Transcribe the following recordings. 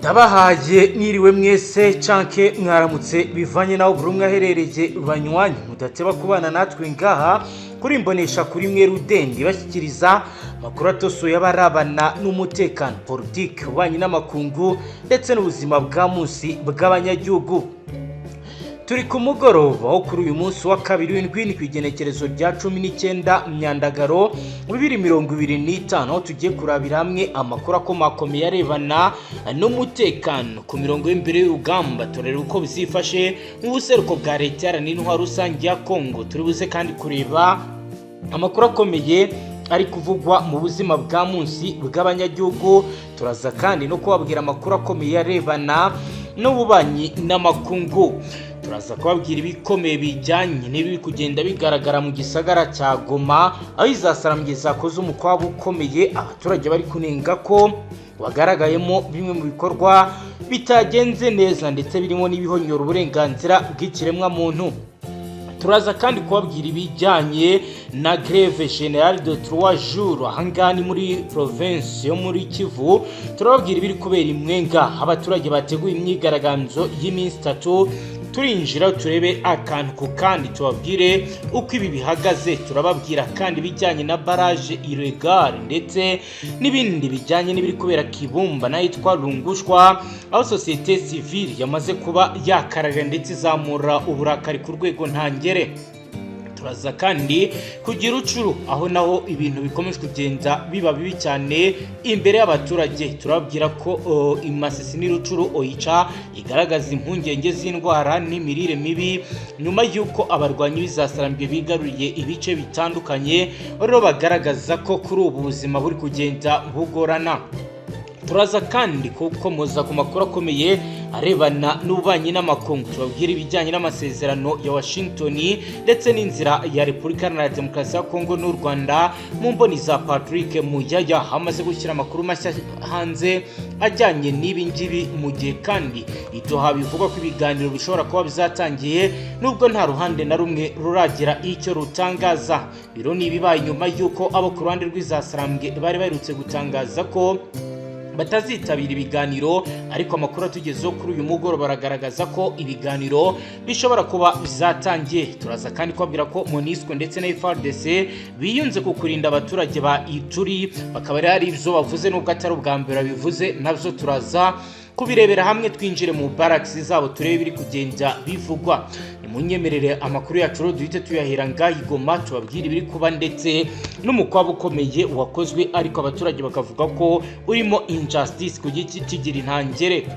Ndabahaye mwiriwe mwese canke mwaramutse, bivanye naho buri umwe aherereye. Banywanyi mudateba kubana natwe ngaha kuri Imbonesha kuri mwe rudende, bashyikiriza amakuru atosoye abarabana n'umutekano, politiki, ububanyi n'amakungu ndetse n'ubuzima bwa munsi bw'abanyagihugu. Turi ku mugoroba wo kuri uyu munsi wa kabiri w'indwi, ni ku igenekerezo rya 19 Myandagaro 2025, aho tugiye kurabira hamwe amakuru akomakomeye arebana n'umutekano ku mirongo y'imbere y'urugamba. Turareba uko bizifashe mu buseruko bwa Leta Iharanira Intwaro Rusange ya Kongo. Turi buze kandi kureba amakuru akomeye ari kuvugwa mu buzima bwa munsi bw'abanyagihugu. Turaza kandi no kubabwira amakuru akomeye arebana n'ububanyi n'amakungu. Turaza kubabwira ibikomeye bijyanye n'ibiri kugenda bigaragara mu gisagara cya Goma, aho izasarambye zakoze umukwabu ukomeye, abaturage bari kunenga ko wagaragayemo bimwe mu bikorwa bitagenze neza, ndetse birimo n'ibihonyora uburenganzira bw'ikiremwamuntu. Turaza kandi kubabwira ibijyanye na grève générale de 3 jours ahangaha ni muri province yo muri Kivu. Turababwira ibiri kubera imwenga, abaturage bateguye imyigaragambyo y'iminsi 3. Turinjira turebe akantu ku kandi, tubabwire uko ibi bihagaze. Turababwira kandi ibijyanye na barrage illégale ndetse n'ibindi bijyanye n'ibiri kubera Kibumba n'ahitwa Lungushwa, aho société civile yamaze kuba yakararira ndetse izamura uburakari ku rwego ntangere. Turaza kandi kugira Rutshuru, aho naho ibintu bikomeje kugenda biba bibi cyane imbere y'abaturage. Turababwira ko Imasisi n'i Rutshuru, OICHA igaragaza impungenge z'indwara n'imirire mibi nyuma y'uko abarwanyi b'izasarambwe bigaruriye ibice bitandukanye. Rero bagaragaza ko kuri ubu buzima buri kugenda bugorana. Turaza kandi gukomoza ku makuru akomeye arebana n'ububanyi n'amakungu, tubabwira ibijyanye n'amasezerano ya Washington ndetse n'inzira ya Repubulika Iharanira Demokarasi ya Kongo n'u Rwanda mu mboni za Patrick Muyaya, amaze gushyira amakuru mashya hanze ajyanye n'ibi ngibi, mu gihe kandi idoha bivugwa ko ibiganiro bishobora kuba bizatangiye, nubwo nta ruhande na rumwe ruragira icyo rutangaza. Biro ni ibibaye nyuma y'uko abo ku ruhande rw'izasarambwe bari baherutse gutangaza ko batazitabira ibiganiro, ariko amakuru atugezeho kuri uyu mugoroba aragaragaza ko ibiganiro bishobora kuba bizatangiye. Turaza kandi kubabwira ko MONUSCO ndetse na FARDC biyunze ku kurinda abaturage ba Ituri, bakaba ari ibyo bavuze, nubwo atari ubwa mbere babivuze. Nabyo turaza kubirebera hamwe, twinjire mu barracks zabo turebe ibiri kugenda bivugwa. Nimunyemerere amakuru yacu rero duhite tuyahera ngaha i Goma, tubabwire ibiri kuba ndetse n'umukwabo ukomeye wakozwe, ariko abaturage bakavuga ko urimo injustice ku giti kigira intangere.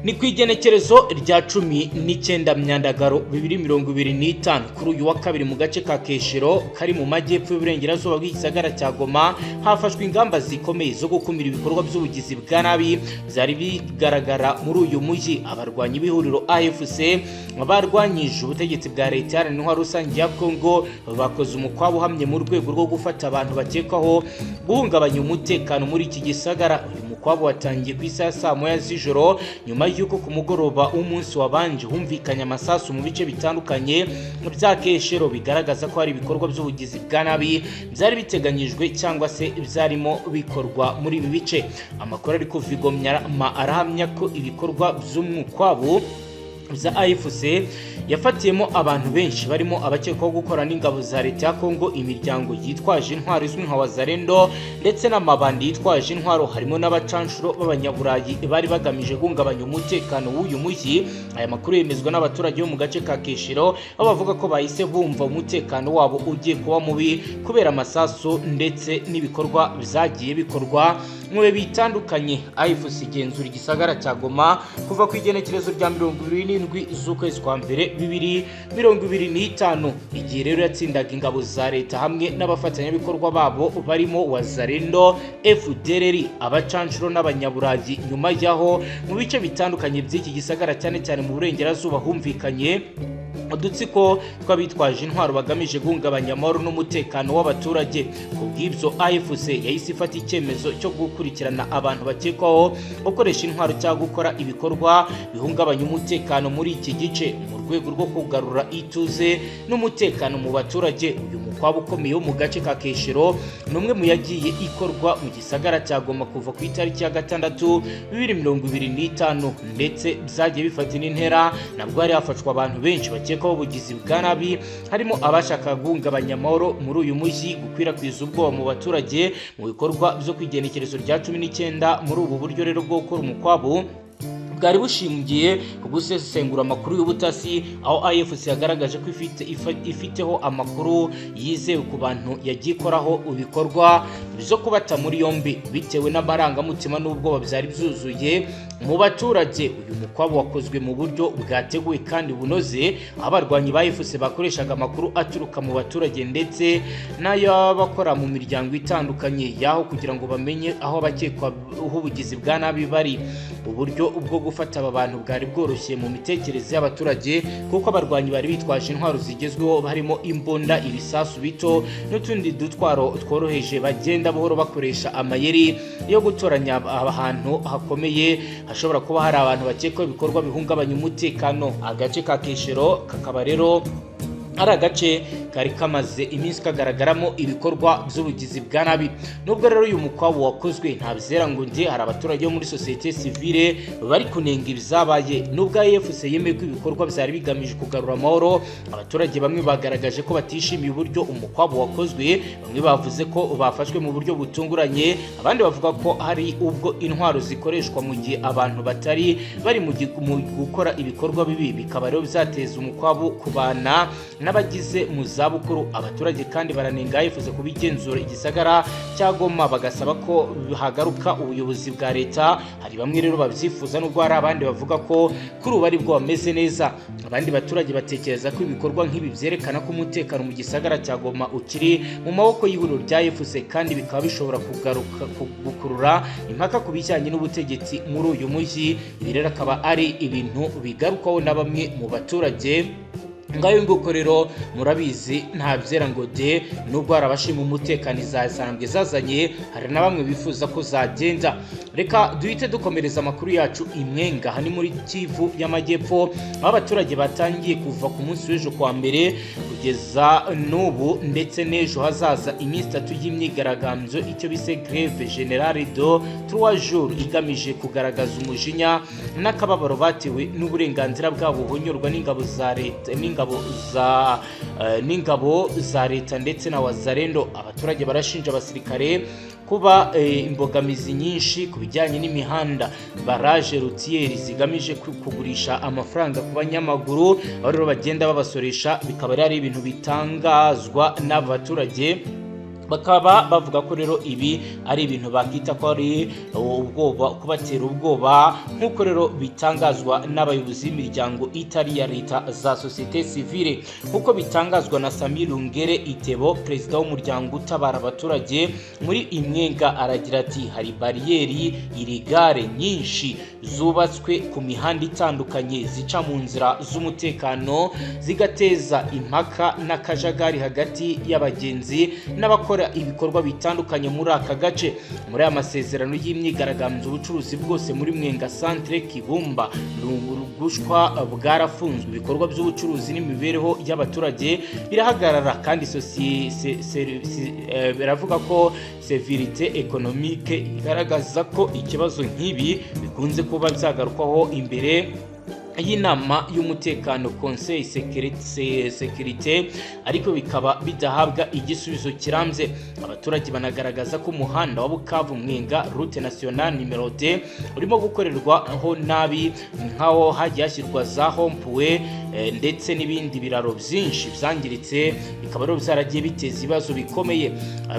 Ni ku igenekerezo rya 19 Myandagaro 2025, kuri uyu wa kabiri, mu gace ka Keshero kari mu majyepfo y'uburengerazuba bw'igisagara cya Goma, hafashwe ingamba zikomeye zo gukumira ibikorwa by'ubugizi bwa nabi byari bigaragara muri uyu mujyi. Abarwanyi b'ihuriro AFC barwanyije ubutegetsi bwa Leta Iharanira Intwaro Rusange ya Kongo bakoze umukwabo uhamye mu rwego rwo gufata abantu bakekwaho guhungabanya umutekano muri iki gisagara. Uyu mukwabo watangiye ku isaha saa 1 z'ijoro, nyuma y'uko ku mugoroba w'umunsi wabanje humvikanye amasasu mu bice bitandukanye bya Keshero, bigaragaza ko hari ibikorwa by'ubugizi bwa nabi byari biteganyijwe cyangwa se byarimo bikorwa muri ibi bice. Amakuru ari kuva i Goma arahamya ko ibikorwa by'umukwabu za AFC yafatiyemo abantu benshi, barimo abakekwaho gukora n'ingabo za Leta ya Kongo, imiryango yitwaje intwaro izwi nka Wazalendo ndetse n'amabandi yitwaje intwaro, harimo n'abacanshuro b'Abanyaburayi bari bagamije guhungabanya umutekano w'uyu mujyi. Aya makuru yemezwa n'abaturage bo mu gace ka Keshero, aho bavuga ko bahise bumva umutekano wabo ugiye kuba mubi kubera amasasu ndetse n'ibikorwa byagiye bikorwa mu bihe bitandukanye. AFC igenzura igisagara cya Goma kuva ku igenekerezo rya 27 z'ukwezi kwa mbere 2025, igihe rero yatsindaga ingabo za leta hamwe n'abafatanyabikorwa babo barimo Wazalendo, FDLR, abacanshuro n'Abanyaburayi, nyuma y'aho mu bice bitandukanye by'iki gisagara, cyane cyane mu burengerazuba, humvikanye udutsiko tw'abitwaje intwaro bagamije guhungabanya amahoro n'umutekano w'abaturage. Ku bw'ibyo, AFC yahise ifata icyemezo cyo gukurikirana abantu bakekwaho gukoresha intwaro cyangwa gukora ibikorwa bihungabanya umutekano muri iki gice, mu rwego rwo kugarura ituze n'umutekano mu baturage. Uyu mukwabo Umukwabo ukomeye wo mu gace ka Keshero ni umwe mu yagiye ikorwa mu gisagara cya Goma kuva ku itariki ya 6 2025, ndetse byagiye bifata n'intera. Nabwo hari hafashwe abantu benshi bakekwaho ubugizi bwa nabi, harimo abashaka guhungabanya amahoro muri uyu mujyi, gukwirakwiza ubwoba mu baturage mu bikorwa byo kwigenekerezo rya 19. Muri ubu buryo rero bwo gukora umukwabu bwari bushingiye ku gusesengura amakuru y'ubutasi, aho AFC yagaragaje ko ifiteho amakuru yizewe ku bantu yagiye ikoraho ibikorwa byo kubata muri yombi bitewe n'amarangamutima n'ubwoba byari byuzuye mu baturage. Uyu mukwabo wakozwe mu buryo bwateguwe kandi bunoze, aho abarwanyi ba AFC bakoreshaga amakuru aturuka mu baturage ndetse n'ay'abakora mu miryango itandukanye y'aho kugira ngo bamenye aho abakekwaho ubugizi bwa nabi bari. Uburyo bwo gufata aba bantu bwari bworoshye mu mitekerereze y'abaturage, kuko abarwanyi bari bitwaje intwaro zigezweho, harimo imbunda, ibisasu bito n'utundi dutwaro tworoheje, bagenda buhoro bakoresha amayeri yo gutoranya ahantu hakomeye hashobora kuba hari abantu bakekwaho ibikorwa bihungabanya umutekano. Agace ka Keshero kakaba rero ari agace kari kamaze iminsi kagaragaramo ibikorwa by'ubugizi bwa nabi. Nubwo rero uyu mukwabo wakozwe nta byera ngo nde, hari abaturage bo muri sosiyete sivile bari kunenga ibyabaye. Nubwo AFC yemeye ko ibikorwa byari bigamije kugarura amahoro, abaturage bamwe bagaragaje ko batishimiye uburyo umukwabo wakozwe. Bamwe bavuze ko bafashwe mu buryo butunguranye, abandi bavuga ko hari ubwo intwaro zikoreshwa mu gihe abantu batari bari mu gukora ibikorwa bibi, bikaba rero byateza umukwabo ku bana n'abagize mu zabukuru. Abaturage kandi baranenga yifuza kubigenzura igisagara cya Goma, bagasaba ko hagaruka ubuyobozi bwa leta. Hari bamwe rero babyifuza, nubwo hari abandi bavuga ko kuri ubu aribwo bameze neza. Abandi baturage batekereza ko ibikorwa nk'ibi byerekana ko umutekano mu gisagara cya Goma ukiri mu maboko y'ihuriro rya AFC, kandi bikaba bishobora kugaruka gukurura impaka ku bijyanye n'ubutegetsi muri uyu mujyi. Ibi rero akaba ari ibintu bigarukwaho na bamwe mu baturage. Ngayo nguko rero, murabizi nta byera ngo de. Nubwo hari abashima umutekano izazambwe zazanye, hari na bamwe bifuza ko zagenda. Reka duhite dukomereza amakuru yacu imwenga. Aha ni muri Kivu y'Amajyepfo, aho abaturage batangiye kuva ku munsi w'ejo kwa mbere kugeza n'ubu ndetse n'ejo hazaza iminsi 3 y'imyigaragambyo, icyo bise grève générale de 3 jours, igamije kugaragaza umujinya n'akababaro batewe n'uburenganzira bwabo buhonyorwa n'ingabo za leta n'ingabo za leta ndetse na Wazalendo. Abaturage barashinja abasirikare kuba imbogamizi nyinshi ku bijyanye n'imihanda, barrage routière zigamije kugurisha amafaranga ku banyamaguru, aho rero bagenda babasoresha. Bikaba ari ibintu bitangazwa n'aba baturage, bakaba bavuga ko rero ibi ari ibintu bakita ko ari ubwoba, kubatera ubwoba, nk'uko rero bitangazwa n'abayobozi b'imiryango itari iya leta za sosiyete sivile. Nk'uko bitangazwa na Sami Rungere Itebo, perezida w'umuryango utabara abaturage muri Imwenga, aragira ati: "Hari bariyeri irigare nyinshi zubatswe ku mihanda itandukanye zica mu nzira z'umutekano, zigateza impaka n'akajagari hagati y'abagenzi n'abakora ibikorwa bitandukanye muri aka gace." Muri aya masezerano y'imyigaragambyo, ubucuruzi bwose muri Mwenga Centre, Kibumba, Rugushwa bwarafunzwe, ibikorwa by'ubucuruzi n'imibereho y'abaturage birahagarara, kandi biravuga ko sécurité économique igaragaza ko ikibazo nk'ibi bikunze kuba byagarukwaho imbere y'inama y'umutekano, Conseil sécurité, ariko bikaba bidahabwa igisubizo kirambye. Abaturage banagaragaza ko umuhanda wa Bukavu Mwenga, route nationale numéro 2, urimo gukorerwaho nabi, nk'aho hagiye hashyirwa za rond-point ndetse n'ibindi biraro byinshi byangiritse, bikaba rero byaragiye biteza ibibazo bikomeye.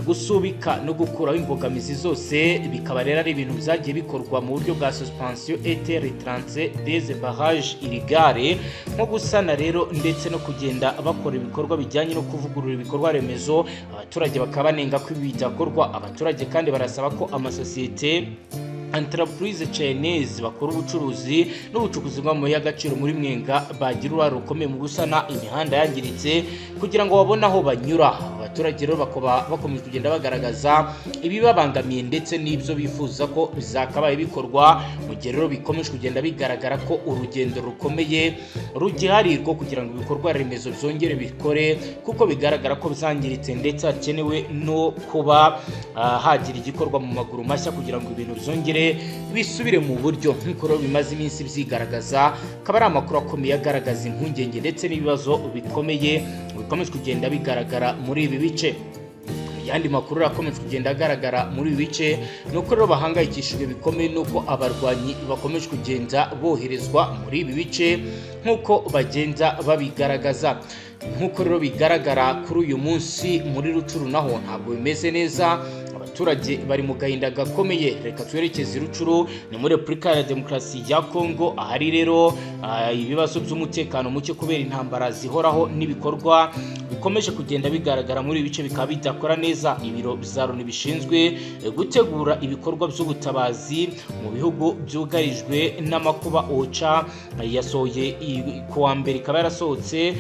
Gusubika no gukuraho imbogamizi zose bikaba rero ari ibintu byagiye bikorwa mu buryo bwa suspension et retrait des barrages illégales, nko gusana rero ndetse no kugenda bakora ibikorwa bijyanye no kuvugurura ibikorwa remezo. Abaturage bakaba banenga ko ibi bidakorwa. Abaturage kandi barasaba ko amasosiyete entreprise chinese bakora ubucuruzi n'ubucukuzi bw'amabuye y'agaciro muri Mwenga bagira uruhare rukomeye mu gusana imihanda yangiritse kugira ngo babone aho banyura. Abaturage Abaturage rero bakaba bakomeje kugenda bagaragaza ibibabangamiye ndetse n'ibyo bifuza ko byakabaye bikorwa, mu gihe rero bikomeje kugenda bigaragara ko urugendo rukomeye rugihari rwo kugira ngo ibikorwa remezo byongere bikore, kuko bigaragara ko byangiritse ndetse hakenewe no kuba hagira igikorwa mu maguru mashya kugira ngo ibintu byongere bisubire mu buryo, nk'uko rero bimaze iminsi byigaragaza. Akaba ari amakuru akomeye agaragaza impungenge ndetse n'ibibazo bikomeye bikomeje kugenda bigaragara muri ibi bice. Ayandi makuru akomeje kugenda agaragara muri ibi bice ni uko rero bahangayikishijwe bikomeye n'uko abarwanyi bakomeje kugenda boherezwa muri ibi bice, nk'uko bagenda babigaragaza. Nk'uko rero bigaragara kuri uyu munsi, muri Rucuru naho ntabwo bimeze neza, abaturage bari mu gahinda gakomeye. Reka twerekeze i Rucuru, ni muri Repubulika ya Demokarasi ya Kongo, ahari rero ibibazo by'umutekano muke kubera intambara zihoraho n'ibikorwa bikomeje kugenda bigaragara muri ibi bice bikaba bidakora neza. Ibiro bya Loni bishinzwe gutegura ibikorwa by'ubutabazi mu bihugu byugarijwe n'amakuba, OCHA, yasohoye ku wa mbere, ikaba yarasohotse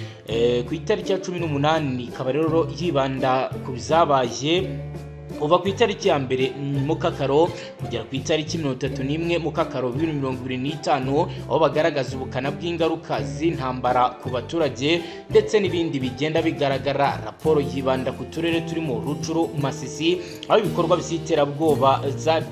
ku itariki ya 18, ikaba rero yibanda ku byabaye kuva ku itariki ya 1 Mukakaro kugera ku itariki 31 Mukakaro 2025, aho bagaragaza ubukana bw'ingaruka z'intambara ku baturage ndetse n'ibindi bigenda bigaragara. Raporo yibanda ku turere turimo Rucuru, Masisi, aho ibikorwa by'iterabwoba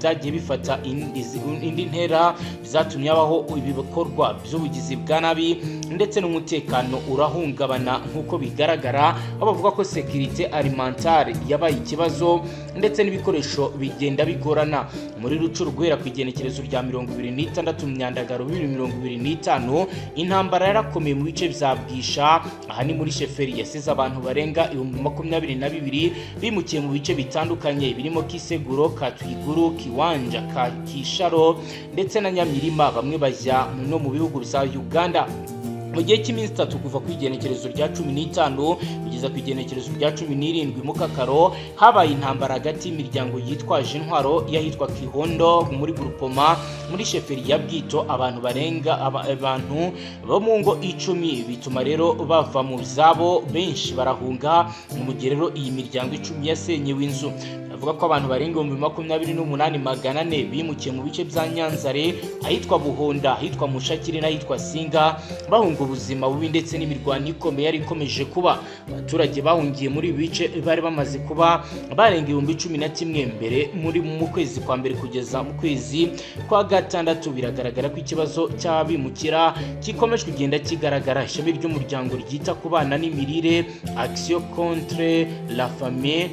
byagiye bifata indi ntera, byatumye habaho ibikorwa by'ubugizi bwa nabi ndetse n'umutekano urahungabana, nk'uko bigaragara, aho bavuga ko sécurité alimentaire yabaye ikibazo ndetse n'ibikoresho bigenda bigorana. Muri Rucuru, guhera ku igenekerezo rya 26 Myandagaro 2025, intambara yarakomeye mu bice bya Bwisha, aha ni muri chefferie, yasize abantu barenga 22,000 bimukiye mu bice bitandukanye birimo Kiseguro, Katwiguru, Kiwanja, Kisharo ndetse na Nyamirima, bamwe bajya no mu bihugu bya Uganda. Mu gihe cy'iminsi 3, kuva ku igenekerezo rya 15 kugeza ku igenekerezo rya 17 Mukakaro, habaye intambara hagati y'imiryango yitwaje intwaro y'ahitwa Kihondo muri groupement muri chefferie ya Bwito, abantu barenga abantu bo mu ngo 10, bituma rero bava mu zabo, benshi barahunga. Mu gihe rero iyi miryango 10 yasenyewe inzu, avuga ko abantu barenga 28,400 bimukiye mu bice bya Nyanzare, ahitwa Buhonda, ahitwa Mushakiri n'ahitwa Singa, bahunga ubuzima bubi ndetse n'imirwano ikomeye yari ikomeje kuba. Abaturage bahungiye muri ibi bice bari bamaze kuba barenga 11,000 mbere muri mu kwezi kwa mbere kugeza mu kwezi kwa gatandatu. Biragaragara ko ikibazo cy'abimukira gikomeje kugenda kigaragara. Ishami ry'umuryango ryita ku bana n'imirire, Action contre la Famine,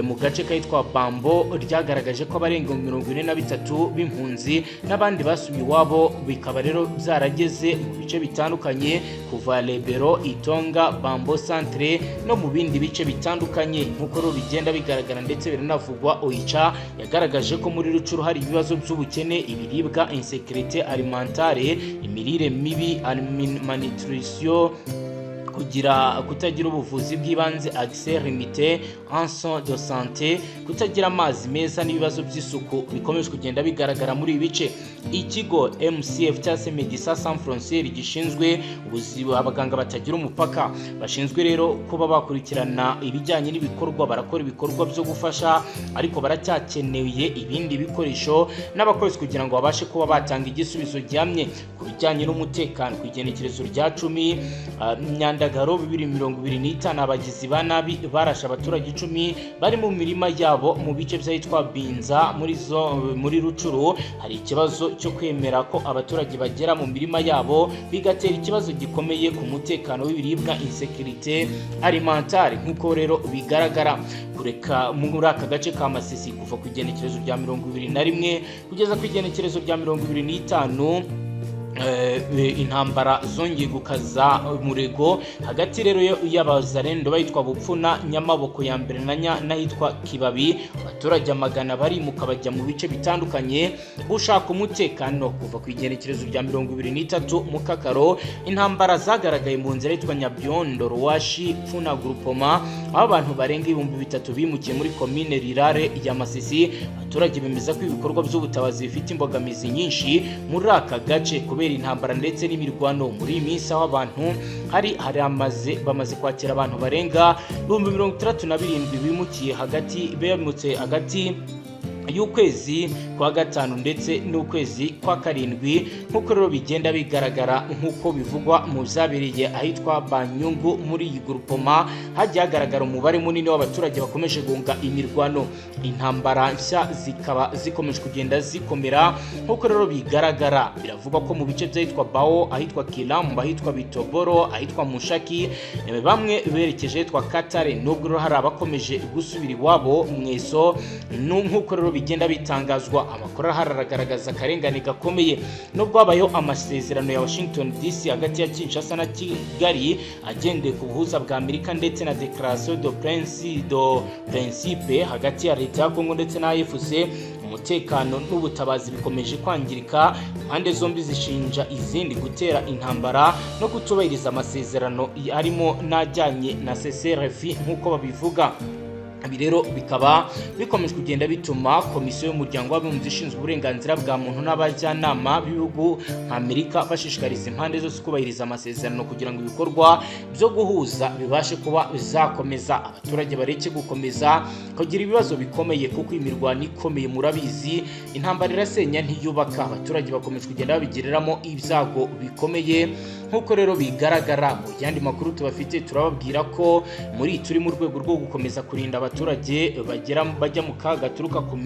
mu gace kitwa Bambo, ryagaragaje ko abarenga 43 b'impunzi n'abandi basubiye iwabo, bikaba rero byarageze mu bice bitandukanye kuva Rebero, Itonga, Bambo Centre no mu bindi bice bitandukanye, nk'uko rero bigenda bigaragara ndetse biranavugwa. OCHA yagaragaje ko muri Rucuru hari ibibazo by'ubukene, ibiribwa, insécurité alimentaire, imirire mibi, malnutrition, kugira kutagira ubuvuzi bw'ibanze, accès limité en soins de santé, kutagira amazi meza n'ibibazo by'isuku bikomeje kugenda bigaragara muri ibi bice. Ikigo MSF cyangwa se Médecins Sans Frontières gishinzwe ubuzima, abaganga batagira umupaka, bashinzwe rero kuba bakurikirana ibijyanye n'ibikorwa, barakora ibikorwa byo gufasha, ariko baracyakeneye ibindi bikoresho n'abakozi kugira ngo babashe kuba batanga igisubizo gihamye ku bijyanye n'umutekano. Ku igenekerezo rya 10 Myandagaro 2025, abagizi ba nabi barashe abaturage 10 bari mu mirima yabo mu bice by'ahitwa Binza muri zo muri Rucuru. Hari ikibazo cyo kwemera ko abaturage bagera mu mirima yabo, bigatera ikibazo gikomeye ku mutekano w'ibiribwa, insécurité alimentaire, nk'uko rero bigaragara. Kureka muri aka gace ka Masisi, kuva ku igenekerezo rya 21 kugeza ku igenekerezo rya 25, intambara zongeye gukaza umurego hagati rero y'abazarendo bayitwa Bupfuna, Nyamaboko ya mbere na n'ahitwa Kibabi. Abaturage amagana barimuka bajya mu bice bitandukanye gushaka umutekano. Kuva ku igenekerezo rya 23 Mukakaro, intambara zagaragaye mu nzira yitwa Nyabyondo, Ruwashi, Pfuna groupement, aho abantu barenga 3000 bimukiye muri komine rurale ya Masisi. Abaturage bemeza ko ibikorwa by'ubutabazi bifite imbogamizi nyinshi muri aka gace kubera kubera intambara ndetse n'imirwano. Muri iyi minsi aho abantu hari amaze bamaze kwakira abantu barenga 67,000 bimukiye hagati bimutse hagati y'ukwezi kwa gatanu ndetse n'ukwezi kwa karindwi, nk'uko rero bigenda bigaragara. Nk'uko bivugwa mu byabereye ahitwa Banyungu muri iyi groupement, hagiye hagaragara umubare munini w'abaturage bakomeje guhunga imirwano. Intambara nshya zikaba zikomeje kugenda zikomera. Nk'uko rero bigaragara, biravugwa ko mu bice by'ahitwa Bao, ahitwa Kilambo, ahitwa Bitoboro, ahitwa Mushaki, bamwe berekeje ahitwa Katare, nubwo rero hari abakomeje gusubira iwabo Mweso. Nk'uko rero bigenda bitangazwa, amakuru ahari aragaragaza akarengane gakomeye. Nubwo habayeho amasezerano ya Washington DC hagati ya Kinshasa na Kigali agendeye ku buhuza bwa Amerika ndetse na déclaration de principe hagati ya leta ya Kongo ndetse na AFC, umutekano n'ubutabazi bikomeje kwangirika. Impande zombi zishinja izindi gutera intambara no kutubahiriza amasezerano, harimo n'ajyanye na CCRF nk'uko babivuga. Ibi rero bikaba bikomeje kugenda bituma Komisiyo y'Umuryango w'Abibumbye ishinzwe uburenganzira bwa muntu n'abajyanama b'ibihugu nka Amerika bashishikariza impande zose kubahiriza amasezerano kugira ngo ibikorwa byo guhuza bibashe kuba bizakomeza, abaturage bareke gukomeza kugira ibibazo bikomeye, kuko imirwano ikomeye, murabizi, intambara irasenya ntiyubaka. Abaturage bakomeje kugenda babigiriramo ibyago bikomeye. Nk'uko rero bigaragara, mu yandi makuru tubafite, turababwira ko muri turi mu rwego rwo gukomeza kurinda abaturage bagera bajya mu kaga gaturuka ku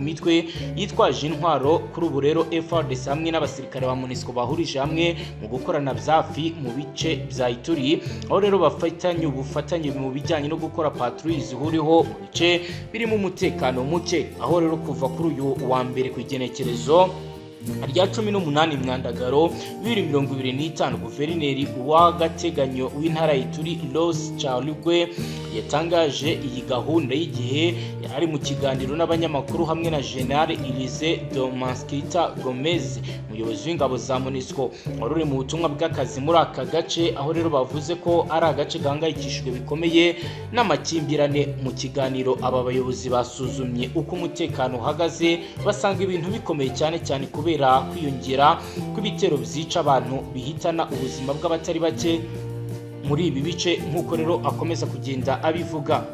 mitwe yitwaje intwaro. Kuri ubu rero FARDC hamwe n'abasirikare ba MONUSCO bahurije hamwe mu gukorana byafi mu bice bya Ituri, aho rero bafatanye ubufatanye mu bijyanye no gukora patrouille zihuriho mu bice birimo umutekano muke. Aho rero kuva kuri uyu wa mbere ku igenekerezo rya 18 Mwandagaro 2025, guverineri w'agateganyo w'intara Ituri Ross Charigwe yatangaje iyi gahunda y'igihe yari ari mu kiganiro n'abanyamakuru hamwe na General Elise Domaskita Gomez, umuyobozi w'ingabo za MONUSCO wari uri mu butumwa bw'akazi muri aka gace, aho rero bavuze ko ari agace gahangayikishijwe bikomeye n'amakimbirane. Mu kiganiro aba bayobozi basuzumye uko umutekano uhagaze, basanga ibintu bikomeye cyane cyane kubera kwiyongera kw'ibitero byica abantu, bihitana ubuzima bw'abatari bake muri ibi bice. Nk'uko rero akomeza kugenda abivuga,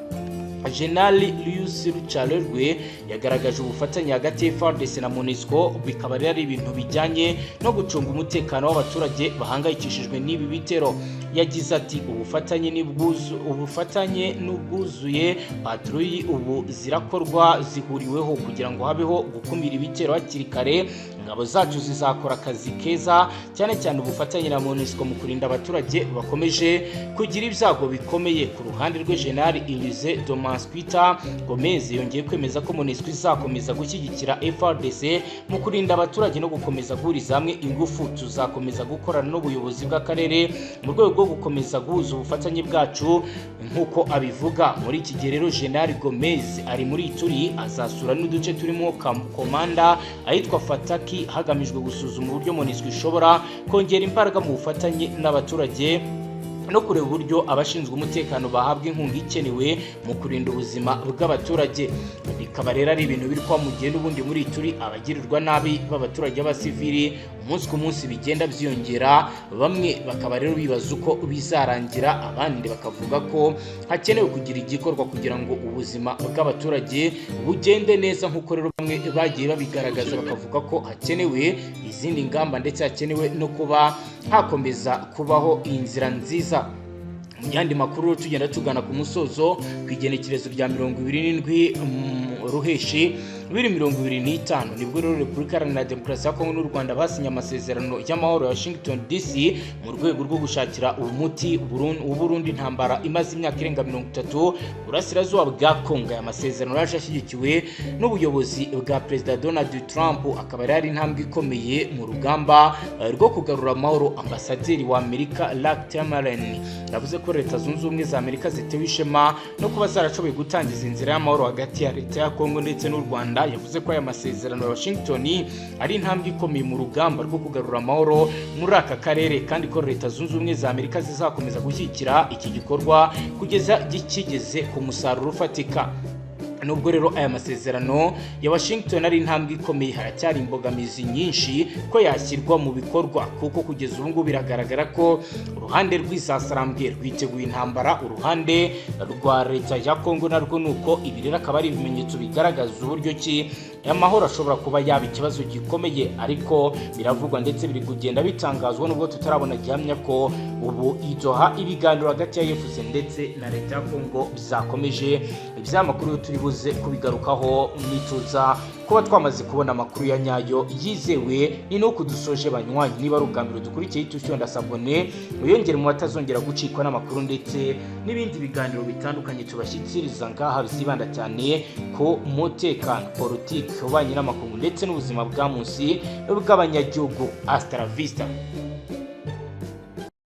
General Luis Rucharerwe yagaragaje ubufatanye hagati ya FARDC na MONUSCO, bikaba rero ari ibintu bijyanye no gucunga umutekano w'abaturage bahangayikishijwe n'ibi bitero. Yagize ati: "Ubufatanye n'ubwuzuye, patrouille ubu zirakorwa zihuriweho kugira ngo habeho gukumira ibitero hakiri kare. Ingabo zacu zizakora akazi keza, cyane cyane ubufatanye na MONUSCO mu kurinda abaturage bakomeje kugira ibyago bikomeye." Ku ruhande rwe, General Elise Domansquita Gomez yongeye kwemeza ko MONUSCO izakomeza gushyigikira FARDC mu kurinda abaturage no gukomeza guhuriza hamwe ingufu. "Tuzakomeza gukorana n'ubuyobozi bw'akarere mu rwego rwo gukomeza guhuza ubufatanye bwacu," nk'uko abivuga. Muri iki gihe rero General Gomez ari muri Ituri, azasura n'uduce turimo Komanda, ahitwa Fataki, hagamijwe gusuzuma uburyo MONUSCO ishobora kongera imbaraga mu bufatanye n'abaturage no kureba uburyo abashinzwe umutekano bahabwa inkunga ikenewe mu kurinda ubuzima bw'abaturage. Bikaba rero ari ibintu biri kuba mu gihe n'ubundi muri Ituri abagirirwa nabi b'abaturage b'abasivili umunsi ku munsi bigenda byiyongera. Bamwe bakaba rero bibaza uko bizarangira, abandi bakavuga ko hakenewe kugira igikorwa kugira ngo ubuzima bw'abaturage bugende neza. Nk'uko rero bamwe bagiye babigaragaza, bakavuga ko hakenewe izindi ngamba ndetse hakenewe no kuba hakomeza kubaho inzira nziza. Mu yandi makuru, tugenda tugana ku musozo, ku igenekerezo rya 27 Ruheshi 2025, nibwo rero Repubulika Iharanira Demokarasi ya Kongo n'u Rwanda basinye amasezerano y'amahoro ya Washington DC mu rwego rwo gushakira umuti w'Uburundi intambara imaze imyaka irenga 30 burasirazuba bwa Kongo. Aya masezerano yaje ashyigikiwe n'ubuyobozi bwa Perezida Donald Trump, akaba yari intambwe ikomeye mu rugamba rwo kugarura amahoro. Ambasaderi wa Amerika Luc Termalen yavuze ko Leta Zunze Ubumwe za Amerika zitewe ishema no kuba zarashoboye gutangiza inzira y'amahoro hagati ya leta ya Kongo ndetse n'u Rwanda. Yavuze ko aya masezerano ya Washington ari intambwe ikomeye mu rugamba rwo kugarura amahoro muri aka karere, kandi ko Leta Zunze Ubumwe za Amerika zizakomeza gushyigikira iki gikorwa kugeza kigeze ku musaruro ufatika. Nubwo rero aya masezerano ya Washington ari intambwe ikomeye, haracyari imbogamizi nyinshi ko yashyirwa mu bikorwa, kuko kugeza ubu ngubu biragaragara ko uruhande rw'isasarambwe rwiteguye intambara, uruhande rwa leta ya Kongo narwo nuko. Ibi rero akaba ari ibimenyetso bigaragaza uburyo ki amahoro ashobora kuba yaba ikibazo gikomeye. Ariko biravugwa ndetse biri kugenda bitangazwa, nubwo tutarabona gihamya, ko ubu i Doha ibiganiro hagati ya AFC ndetse na leta ya Kongo bizakomeje. Ibyamakuru turi buze kubigarukaho nituza kuba twamaze kubona amakuru ya nyayo yizewe. Ni nuko dusoje, banywanyi. Niba ari ubwa mbere dukurikiye, ufyonda s'abonner, wiyongere mu batazongera gucikwa n'amakuru ndetse n'ibindi biganiro bitandukanye tubashyikiriza ngaha, byibanda cyane ku mutekano, politiki, ububanyi n'amakungu ndetse n'ubuzima bwa munsi bw'abanyagihugu. Hasta la vista.